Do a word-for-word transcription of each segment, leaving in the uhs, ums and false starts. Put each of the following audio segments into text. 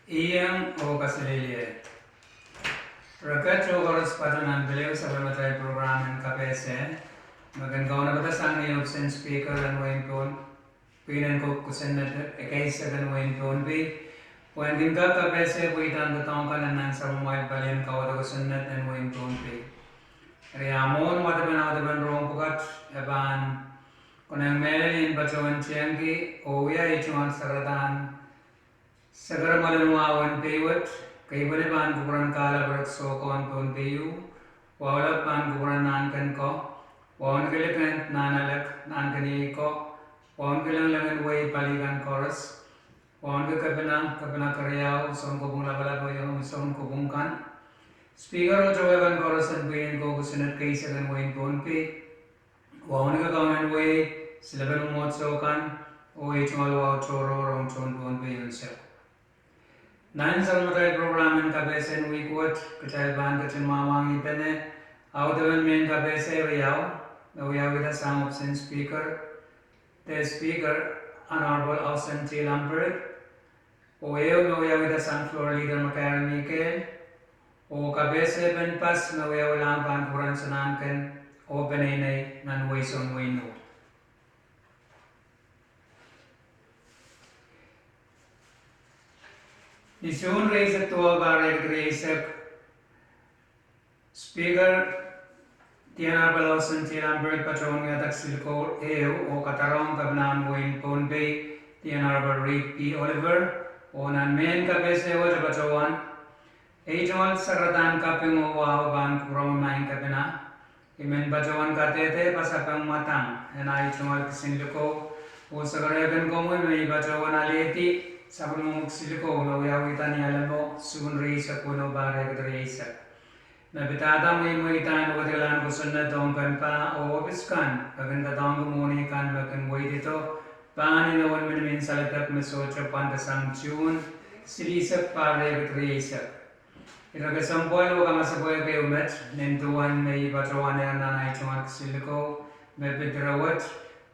Iang oh kaselehlie. Reket oh koaros patohwan pil ehu sapwellimatail program en kapehse, me kin kaunopada sang ni ohpis en Speaker en wehin Pohnpei, pwihn en kosonned ekeisek en wehin Pohnpei, pwehn kin kak kapehse pweida en doadoahk kan nan sapwellimatail palien kauwada kosonned en wehin Pohnpei. Eri a mwohn wadepen audepen rong pwukat, e pahn konehng mehlel en patohwan tiengki oh wia ei tungoal sakaradahn sakaramwalen wahu en pei wet, keipweni pahn kupwuren kahlap rek sohkohn Pohnpei, wahu lap pahn kupwuren Nahnken ko, wahu ni kilikend Nahnalek, Nahnken iei ko, wahu ni kilengleng en wehi pali kan koaros, wahu ni kepina, kepina keriau, sounkopwung lapalap oh iei sounkopwung kan, Speaker oh towe kan koaros en pwihn en kosonned ekeisek en wehin Pohnpei, wahu ni kakaun en wehi, silepen mwomwohdiso kan, oh ei tungoal wahu tohrohr ong tohn Pohnpei unsek. Nan sapwellimatail program en kapehse en wihk wet, kitail pahn ketin mwahngih pene audepen mehn kapehse riau, me wiawihda sang ohpis en Speaker, de Speaker, Honorable Austen T. Lamprecht, oh ehu me wiawihda sang Floor Leader McGarry Miguel, oh kapehse pen pas me wiawilahng pahn kupwuren Sonahnken oh peneinei nan wehi soun wehin Nohd. Ni Suhn rieisek duwau, pahr riekid rieisek, Speaker, the Honorable Austen T. Lamprecht patohwan wiahda kisinlikou ehu oh kadarohng kepinahn wehin Pohnpei, the Honorable Reed P. Oliver, oh nan mehn kapehse wet e patohwan: Ei tungoal sakaradahn kaping oh wahu pahn kupwuromwi Maing Kepina. I men patohwan kadehde pasapeng mwadang en ahi tungoal kisinlikou oh sakarehkin komwi me I patohwan alehdi sapwellimomwi kisinlikou me wiawihda ni Alemo, Suhn rieisek weneu, pahr riekid rieisek, me pidada mweimweida en wedeklahn kosonned ong ken pah oh ohpis kan me kin doadoahngki mwohni kan me kin weidido pahn inowen minimin saledek me sohte pwandasang Suhn silihsek, pahr riekid rieisek. Ire kesempwal oh kamasepwehk ehu met: nin duwen me I patohwanehr nan ahi tungoal kisinlikou me pid ire wet,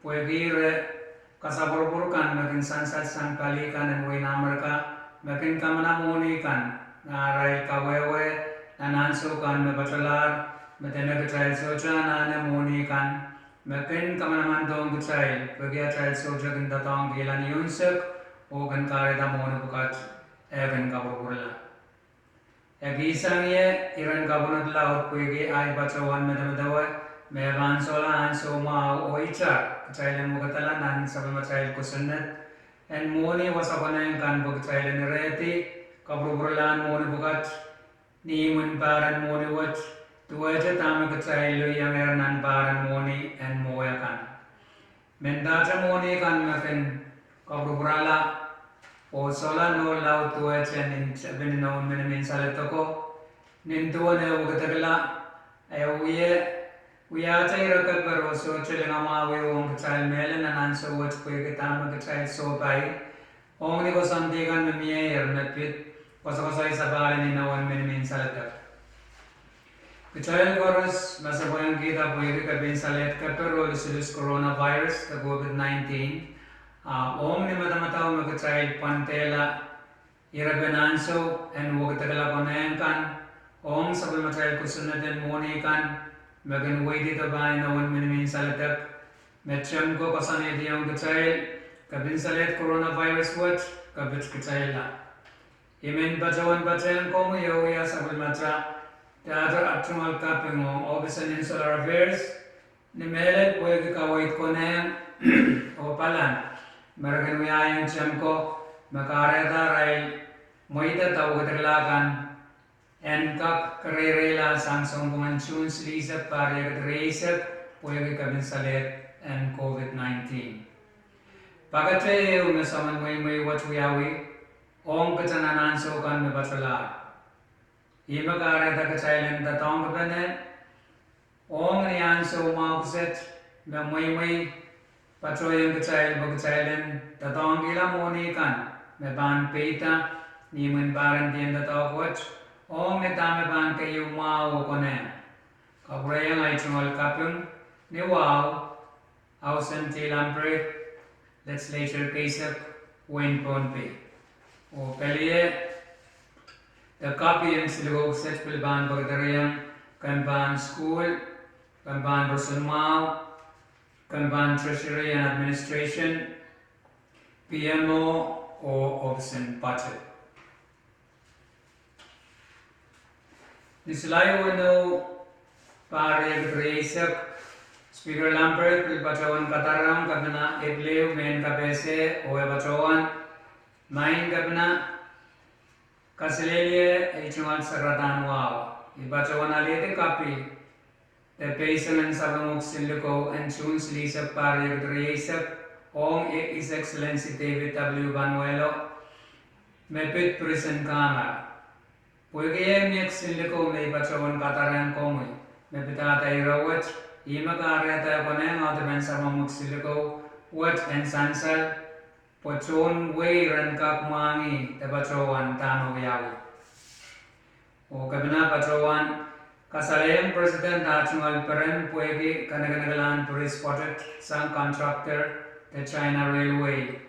pwehki ire kasapwurupwur kan me kin sansal sang pali kan en wehin Amerika me kin kamana mwohni kan, me arail kawehwe nan ansou kan me patohlahr, me dene kitail sohte anahne mwohni kan me kin kamanamandohng kitail pwehki atail sohte kin doadoahngkihla ni unsek oh kin kahrehda mwohni pwukat eh kin kapwurpwurla. E kihsang ie iren kapwunod laud pwehki ahi patohwan medemedewe me e pahn sohla ansou mwahu oh itar kitail en wekidala nan sapwellimatail kosonned en mwohni wasa konehng kan pwe kitail en irehdi kapwurpwurlahn mwohni pwukat ni imwin pahr en mwohni wet, duwehte dahme kitail loiengehr nan pahr en mwohni en mwowe kan. Mendahte mwohni kan me kin kapwurpwurala oh sohla nohla laud duwehte nin tepin inowen minimin saledeko, nin duwen eh wekidekla, e wiahte ire keper oh sohte lingamwahu ong kitail mehlel nan ansou wet pwehki dahme kitail sohpai ong ni koasoandi kan me mieier me pid koasokoasoi sapahl en inowen minimin saledek. Kitail koaros masepwehkihda pwehki kepin salehd keper oh lusulus coronavirus de COVID nineteen, a ong ni madamadau me kitail pwandehla irepen ansou en wekidekla konehng kan ong sapwellimatail kosonned en mwohni kan me kin weidido pahn inowen minimin saledek, me Semko koasoanehdiong kitail, kepin salehd coronavirus wet kepit kitailla. I men patohwan patehng komwi oh wia sapwellimatail Director at tungoal kaping ong ohpis en Insular Affairs ni mehlel pwehki kaweid konehng oh palan me re kin wiahiong Semko me kahrehda arail mweidada wekidekla kan en kak kereireila sang sounpwongen Suhn silihsek, pahr riekid rieisek, pwehki kepin salehd en COVID nineteen. Pakete ehu me soangen mweimwei wet wiawi ong kitail nan ansou kan me patohlahr. Ih me kahrehda kitail en doadoahngkipene ong ni ansou mwahu kiset me mweimwei patohiong kitail pwe kitail en doadoahngkihla mwohni kan me pahn peida ni imwin pahr en dihp en doadoahk wet ong ni dahme pahn keieu mwahu oh konehng. Kapwurehiong ahi tungoal kaping ni wahu, Austen T. Lamprecht, Legislature keisek, wehin Pohnpei. Oh pil ie, De copy en silikou kiset pil pahn pekedereiong kempahn sukuhl, kempahn roson mwahu, kempahn Treasury and Administration, P M O, oh ohpis en budget. Ni Sulai weneu, pahr riekid rieisek, Speaker Lambert pil patohwan kadarohng Kepina Ipleu mehn kapehse oh e patohwan, Maing Kepina, kaselehlie ei tungoal saradan wahu. I patohwan alehdi copy de peisengen sapwellimomwi kisinlikou en Suhn silihsek, pahr riekid rieisek, ong His Excellency David W. Panuelo, me pid prison kamar. Pwehki eh mie kisinlikou me I patohwan kadarohng komwi me pidada ire wet, ihme kahrehda e konehng audepen sapwellimomwi kisinlikou wet en sansal, pwe tohn wehi ren kak mwahngih de patohwan dahme wiawi. Oh Kepina patohwan kasalehiong President ah tungoal peren pwehki kanekeneklahn price budget sang contractor de China Railway,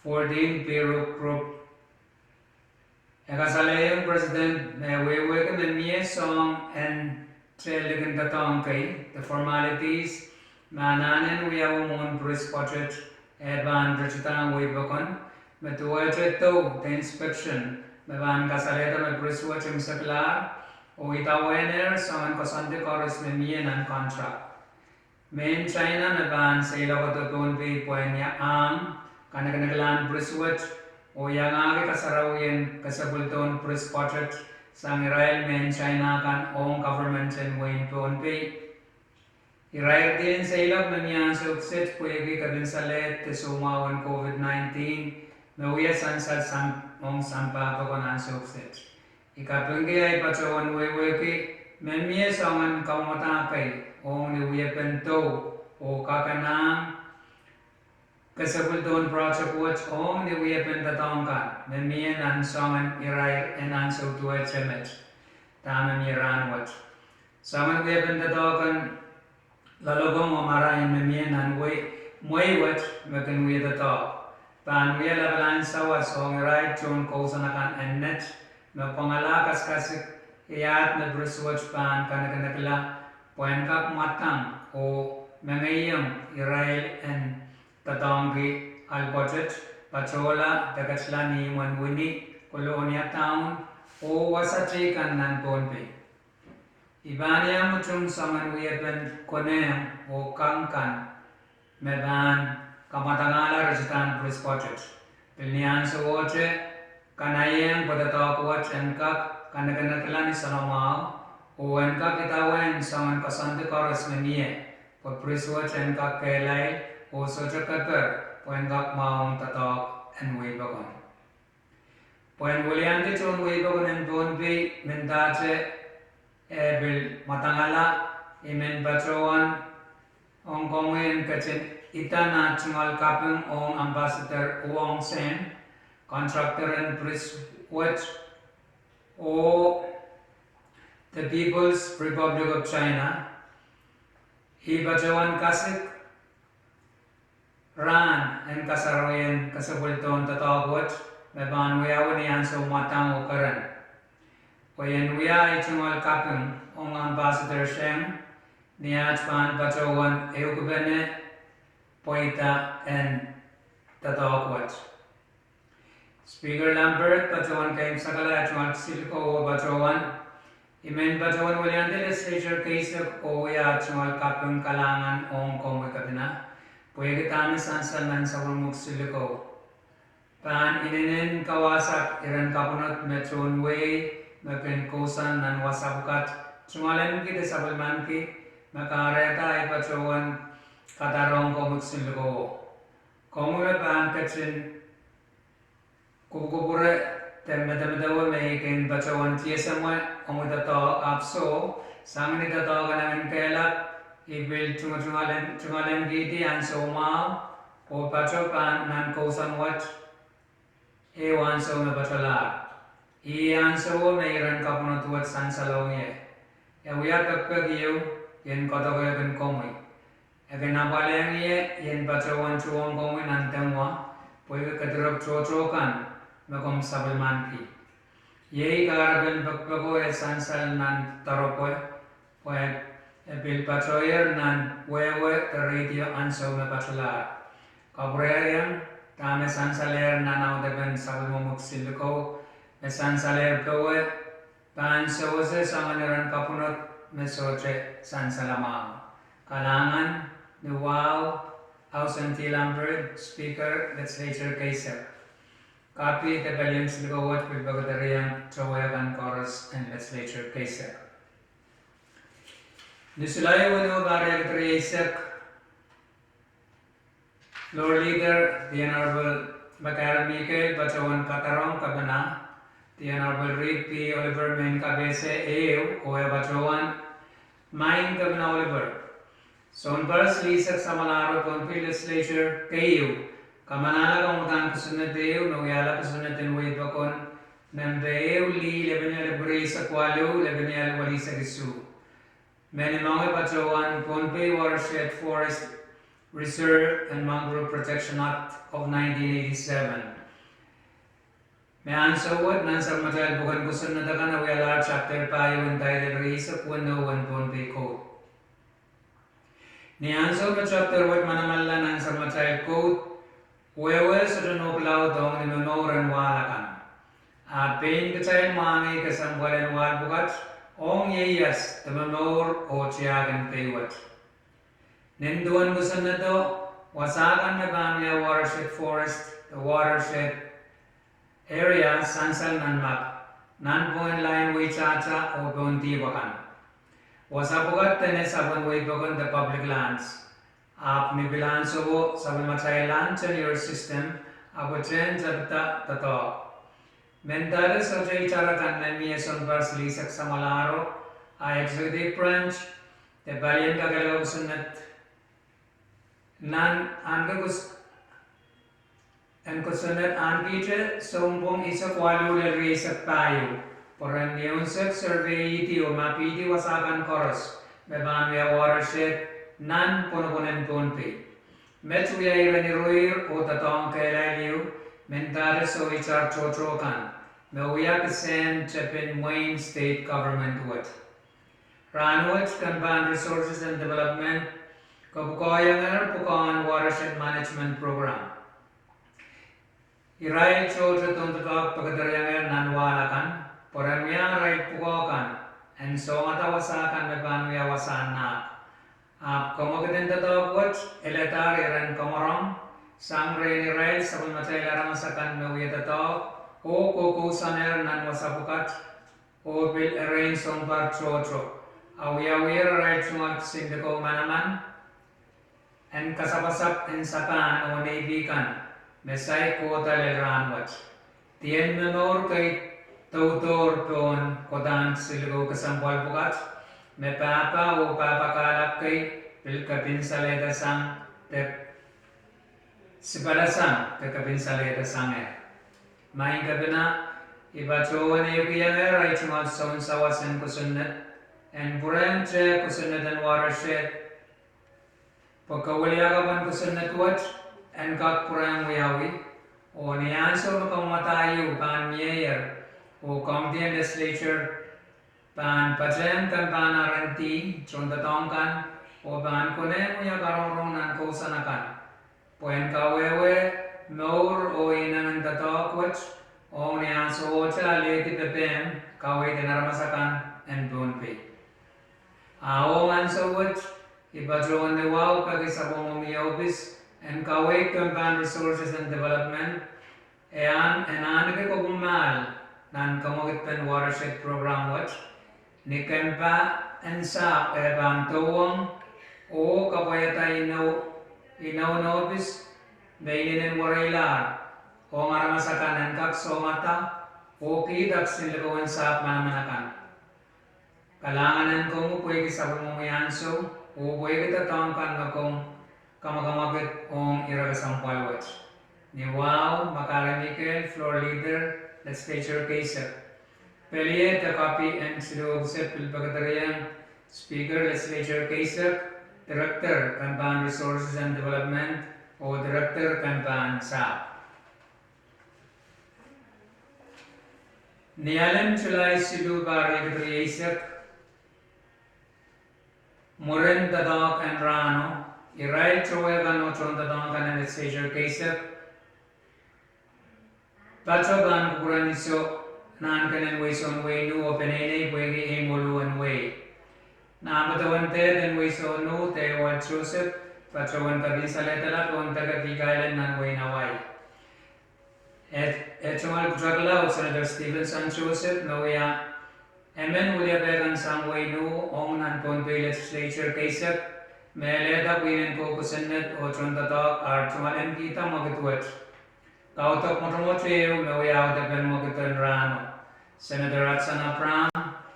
fourteen Peru Group. E kasalehiong President me wehwehki me mie soahng en tehlihkin doadoahk kei, de formalities, me anahnen wiawi mwohn price budget, e pahn ritidahng wehi pokon, me duwehte dou de inspection, me pahn kasalehda me price wet imwseklahr, oh idawehnehr soangen koasoandi koaros me mie nan contract. Mehn China me pahn seiloakdo Pohnpei pwehn iang kanekeneklahn price wet, oh iangahki kasarawien kesepwildohn price budget sang irail mehn China kan ong government en wehin Pohnpei. Irair dien seiloak me mie ansou kiset pwehki kepin salehd de soumwahu en COVID nineteen, me wia sansal ong sampah pokon ansou kiset. I kapingki ahi patohwan wehwehki me mie soangen kamwadahk kei ong ni wiepen dou oh kakehnahn kesepwildohn project wet ong ni wiepen doadoahk kan me mie nan soangen irair en ansou duwehte met, dahme mie rahnwet. Soangen wiepen doadoahk en loalopwong oh marain me mie nan wehi, mwehi wet me kin wia doadoahk, pahn wia lapalahn sawas ong irail tohn kousoan akan ennet, me pwangala kasikasik iahd me price wet pahn kanekenekla, pwehn kak mwadang oh mengeiong irail en doadoahngki ahl budget, patohla de ketila ni imwen wini, Kolonia Town, oh wasa teikan nan Pohnpei. I pahn iang utung soangen wiepen konehng oh kang kan me pahn kamwadangala ritidahn price budget, pil ni ahnsowohte kanaiehng pwe doadoahk wet en kak kanekenekla ni soanamwahu, oh en kak idawehn soangen koasoandi koaros me mie, pwe price wet en kak kehlail, oh sohte keper, pwehn kak mwahuong doadoahk en wehi pokon. Pwehn wiliandi tohn wehi pokon en Pohnpei, mendahte e pil mwadangala, I men patohwan ong komwi en ketin idahn aht tungoal kaping ong Ambassador Wang Shen, contractor en price wet, oh the People's Republic of China. I patohwan kasik rahn en kasarawien kesepwildohn doadoahk wet me pahn wiawi ni ansou mwadang oh keren, pwe en wia aht tungoal kaping ong Ambassador Shen ni aht pahn patohwan ehukipene pweida en doadoahk wet. Speaker Lambert patohwan keimwsakala aht tungoal kisinlikou oh patohwan, I men patohwan wiliandi legislature keisek oh wia aht tungoal kaping kalahngan ong komwi Kepina, pwehki dahme sansal nan sapwellimomwi kisinlikou. Pahn inenen kawasak iren kapwunod me tohn wehi me kin kousoan nan wasa pwukat, tungoalenki de sapwellimaniki, me kahrehda I patohwan kadarohng komwi kisinlikouwo. Komwi me pahn ketin kupwukupwure de medemedewe me I kin patohwan tiesemwe ong doadoahk, ahpw soh, sang ni doadoahk en enginkehlap, I pil tungoalenki di ansou mwahu, oh pato pahn nan kousoan wet, ehu ansou me patohlahr. Ih ansouwo me iren kapwunod wet sansalohng ie. E wia pekpek ieu, I en koadokekin komwi. E kin apwalehng ie I en patohwan tuhwong komwi nan dengwa, pwehki kedirepw tohto kan me komw sapwellimaniki. Iei kahrepen pekipeko e sansal nan doaropwe, pwe e pil patohier nan wehwe de radio ansou me patohlahr. Kapwuriaiong dahme sansalehr nan audepen sapwellimomwi kisinlikou, me sansalehr powe, pahn sewese soangen iren kapwunod me sohte sansalamwahu. Kalahngan ni wahu, Ausen T. Lambert, Speaker, Legislature keisek. Kapi de palien kisinlikou wet pil pekedereiong towe kan koaros en Legislature keisek. Ni Sulai weneu, pahr riekid rieisek, Floor Leader, the Honorable McGarry Miguel, patohwan kadarong Kepina, the Honorable Reed P. Oliver, me en kapehse ehu, oh e patohwan maing Kepina Oliver. Sounpar silihsek samwalahro Pohnpei Legislature keieu kamanahla kamwakid en kosonned ehu me wiahla kosonned en wehi pokon nempe ehu lih, lepeni ehu lepwiki rieisek waluh, lepeni ehu welihsek isuh, me ni moange patohwan Pohnpei Watershed Forest Reserve and Mangrove Protection Act of nineteen eighty-seven. Me ansou wet nan sapwellimatail pwuken kosonned akan e wialahr chapter pahieu en title rieisek weneu en Pohnpei Code. Ni ansou me chapter wet manamanla nan sapwellimatail code, wehwe sohte nohk laud ong ni momour en wahl akan. Ahpw pein kitail mwahngih kesempwal en wahl pwukat ong ieias de momour oh tiahk en pei wet. Nin duwen kosonnedo, wasa kan me pahn wia watershed forest de watershed area sansal nan map, nan pwungen lain weitahta oh pohn dihp akan. Wasa pwukat dene sapwen wehi pokon de public lands. Ahpw ni pil ansowo sapwellimatail land tenure system ahpw tehn tapida doadoahk. Mendahte sohte itar akan me mie sounpar silihsek samwalahro, a executive branch de palien kakehlaka kosonned nan ahneki kos- en kosonned ahnekihte sounpwong eisek waluh lel rieisek pahieu, pwe ren ni unsek surveyihdi oh mapihdi wasa kan koaros me pahn wia watershed nan pwonopwon en Pohnpei. Met wia iren iroir oh doadoahk kehlail ehu, mendahte soh itar tohto kan me wia kisehn tepin mwein state government wet. Rahnwet Kempahn Resources and Development kopwukoahiengehr pwukoahn Watershed Management Program. Irail tohto dohn doadoahk pekedereiengehr nan wahl akan, pwe ren wia arail pwukoa kan en songada wasa kan me pahn wia wasahn nahk. Ahpw kamwekid en doadoahk wet eladahr iren kamworong sang rehn irail sapwellimatail aramas akan me wia doadoahk oh koukousoanehr nan wasa pwukat, oh pil erein sounpar tohto, a wiawiher arail tungoal kisinlikou manaman en kasapasap en Sapahn oh Navy kan me saik kohda lel rahnwet. Dien momour kei doudour pohn kodahn kisinlikou kesempwal pwukat, me pahpa oh pahpa kahlap kei pil kepinsalehda sang de sipalasang de kepinsalehda sangehr. Maing Kepina, I patohwan ehukiongehr ahi tungoal sounsawas en kosonned, en pwurehng tehk kosonned en watershed, pwe kewiliakapwen kosonned wet en kak pwurehng wiawi, oh ni ansou me kamwadaieu pahn mieier, oh komidi en legislature pahn patehng kempahn R and D, tohndoadoahk kan, oh pahn konehng wia karongorong nan kousoan akan, pwehn kawehwe mour oh inengen doadoahk wet, ong ni ansowohte alehdi pepehm kaweid en aramas akan en Pohnpei. A ong ansou wet, I patohwan ni wahu peki sapwellimomwi ohpis en kaweid kempahn Resources and Development, e en ahneki kopwung mahl nan kamwekidpen watershed program wet, ni kempa en sahpw e pahn dohwong oh kapwaiada inou, inou en ohpis me inenen wereilahr, ong aramas akan en kak songada oh kihda kisinlikou en sahpw manaman akan. Kalahngan en komwi pwehki sapwellimomwi ansou, oh pwehki doadoahk kan me komw kamakamwakid ong ire kesempwal wet. Ni wahu, McGarry Miguel, Floor Leader, Legislature keisek. Peliede kopi en siluh episode pil pekedereiong Speaker, Legislature keisek, Director kempahn Resources and Development, oh Director kempahn sahpw. Ni elen Sulai siluh, pahr riekid rieisek, mwurin doadoahk en rahno, irail towe kan oh tohndoadoahk kan en legislature keisek pato pahn kupwuren iso nan kenen wehi soun wehi nuh oh peneinei pwehki eimwoluh en wehi. Nan patohwen dehd en wehi soun nuh, Deiwal Joseph patohwen kapinsalehda pohn deke Big Island nan wehin Hawaii. E, e tungoal kutak laud Senator Stephenson Joseph me wia emen wiliape kan sang wehi nuh ong nan Pohnpei legislature keisek, me elehda pwihn en kosonned oh tohndoadoahk ar tungoal mpida mwekid wet. Kaudok mwotomwot ehu me wia audepen mwekid en rahno. Senator Hudson Abraham,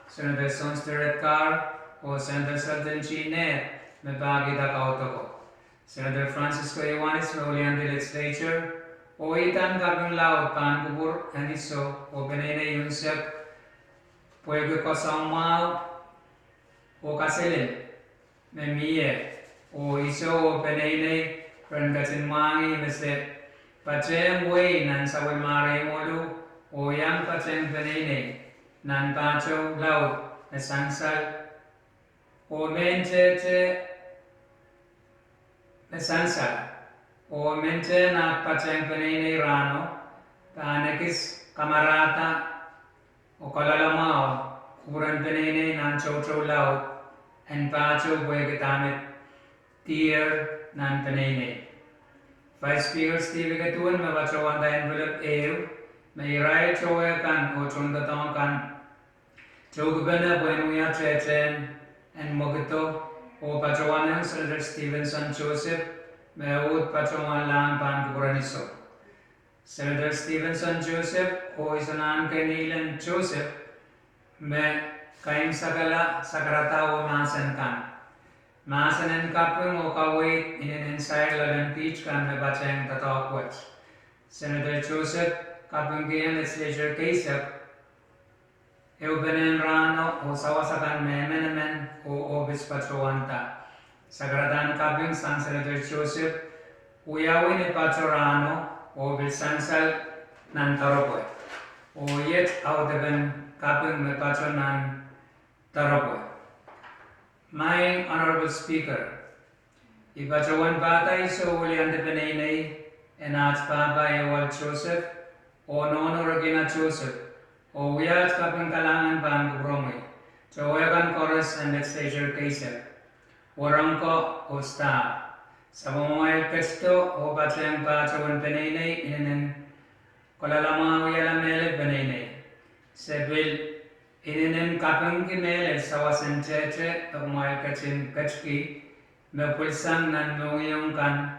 Senator Sohnster Edgar, oh Senator Sheldon G. Neth me pahkihda kaudoko. Senator Francisco Ioanis me wiliandi legislature, oh ihdan kaping laud pahn kupwur en iso oh peneinei unsek, pwehki koasoamwahu oh kaselel me mie, oh iso oh peneinei ren ketin mwahngih me se patehng wehi nan sapwellimar eimwoluh, oh iang patehng peneinei nan pato laud me sansal, oh mentehte me sansal, oh mentehn ahpw patehng peneinei rahno, pahn ekis kamarahda oh kaloalamwahu kupwuren peneinei nan toutou laud en pato pwehki dahme dier nan peneinei. Vice Speaker Steve Ikeduwen me patohwanda envelope ehu me irail towe kan oh tohndoadoahk kan toukipene pwehn wia tehtehn en mwekido, oh patohwanohng Senator Stephenson Joseph me uhd patohwanlahng pahn kupwuren iso. Senator Stephenson Joseph oh iso Nahnken Ellen Joseph me kaimwisekala sakarada oh mahsen kan. Mahsen en kaping oh kaweid inenen sair loalen kiht kan me patehng doadoahk wet. Senator Joseph kapingkihong legislature keisek ehupenen rahno oh sawas akan me emenemen oh ohpis patohwanda. Sakaradahn kaping sang Senator Joseph wiawi ni pato rahno oh pil sansal nan doaropwe, oh iet audepen kaping me pato nan doaropwe. Maing Honorable Speaker, I patohwan pahda iso wiliandi peneinei en aht pahpa Ewald Joseph oh nohno Regina Joseph, oh wia aht kaping kalahngan pahn kupwuromwi, towe kan koaros en legislature keisek, Waronkos oh Star. Sapwellimamwail ketido oh patehng patohwen peneinei inenen kaloalamwahu wiahla mehlel peneinei. Se pil inenen kapingki mehlel sawas en tehte me kumwail ketin ketikih me pwilsang nan mohngiong kan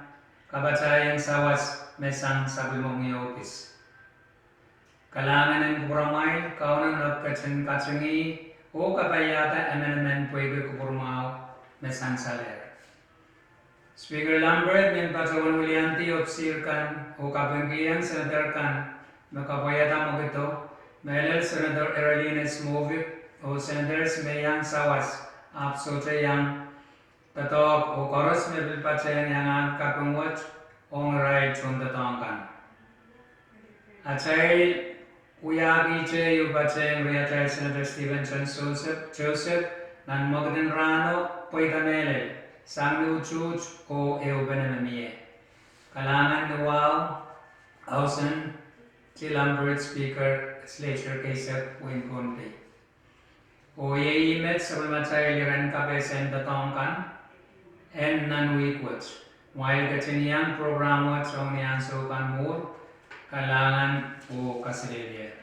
kapatahieng sawas me sang sapwellimomwi ohpis. Kalahngan en kupwuramwail, Kauno me ketin katingih oh kapaiada emenemen pwehki kupwurmwahu me sansalehr. Speaker Lambert men patohwan wiliandi ohpis kan oh kapingkihong senator kan me kapwaiada mwekido, mehlel Senator Erelina Smovic oh senators me iang sawas ahpw sohte iang doadoahk oh koaros me pil patehng iang ahr kaping wet ong irail tohndoadoahk kan. Atail wiahkihte ieu patehng riatail Senator Stephenson Joseph, Joseph nan mwekid en rahno, pweida mehlel sang ni utuht oh ehupene me mie. Kalahngan ni wahu, Ausen T. Lambert, Speaker, Legislature keisek wehin Pohnpei. Oh iei met sapwellimatail iren kapehsen doadoahk kan en nan wihk wet. Kumwail ketin iang program wet ong ni ansou kan mwuhr. Kalahngan oh kaselehlie.